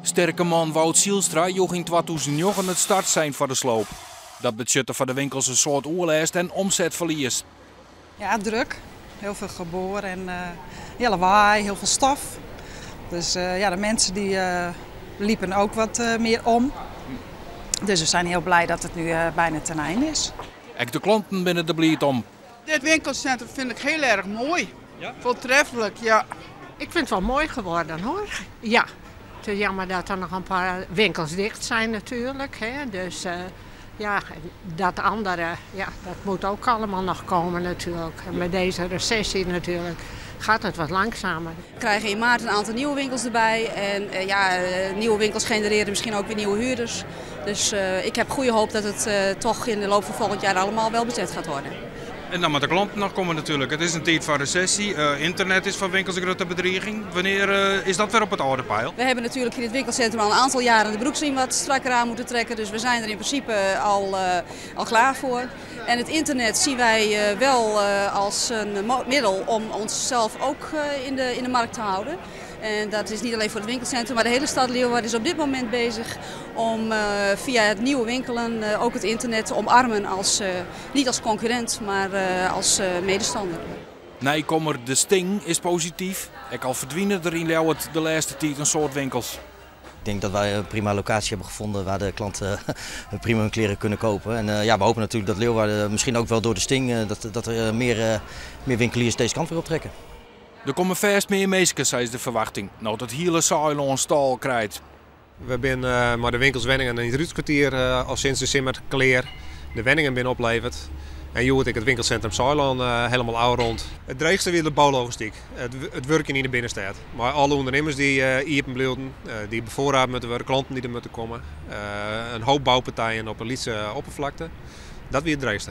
Sterke man Wout Zijlstra joech yn 2009 it startsein foar de sloop. Dat betsjutte foar de winkels in soad oerlêst en omsetferlies. Ja, druk. Heel veel geboor en heel lawaai, heel veel stof. Dus ja, de mensen die liepen ook wat meer om. Dus we zijn heel blij dat het nu bijna ten einde is. Ek de klanten binne der bliid om. Dit winkelcentrum vind ik heel erg mooi. Ja? Voortreffelijk, ja. Ik vind het wel mooi geworden, hoor. Ja. Het is jammer dat er nog een paar winkels dicht zijn natuurlijk. Hè. Dus ja, dat andere, ja, dat moet ook allemaal nog komen natuurlijk. En met deze recessie natuurlijk gaat het wat langzamer. We krijgen in maart een aantal nieuwe winkels erbij. En ja, nieuwe winkels genereren misschien ook weer nieuwe huurders. Dus ik heb goede hoop dat het toch in de loop van volgend jaar allemaal wel bezet gaat worden. En dan moet de klanten nog komen natuurlijk. Het is een tijd van recessie. Internet is voor winkels een grote bedreiging. Wanneer is dat weer op het oude peil? We hebben natuurlijk in het winkelcentrum al een aantal jaren de broekriem wat strakker aan moeten trekken. Dus we zijn er in principe al klaar voor. En het internet zien wij wel als een middel om onszelf ook in de markt te houden. En dat is niet alleen voor het winkelcentrum, maar de hele stad Leeuwarden is op dit moment bezig om via het nieuwe winkelen ook het internet te omarmen als, niet als concurrent, maar als medestander. Nijkommer De Sting is posityf. Ek al ferdwine der yn Ljouwert de lêste tiid in soad winkels. Ik denk dat wij een prima locatie hebben gevonden waar de klanten prima hun kleren kunnen kopen. En ja, we hopen natuurlijk dat Leeuwarden misschien ook wel door de Sting dat er meer winkeliers deze kant weer optrekken. Der komme fêst mear minsken, sa is de ferwachting. No't it hiele Saailân stâl krijt. We binne mei de winkels, wenningen yn it Ruterskwartier al sinds de simmer klear. De wenningen binne oplevere. En hjoed ek it winkelsintrum Saailân hielendal ôfrûne. It dreechste wie de boulogistyk, it wurkjen yn de binnenstêd. Mei alle ûndernimmers dy't iepen bliuwen, dy't befoarriede moatte wurde, klanten dy't der moatte komme. In hoop boupartijen op in lytse opperflakte. Dat wie it dreechste.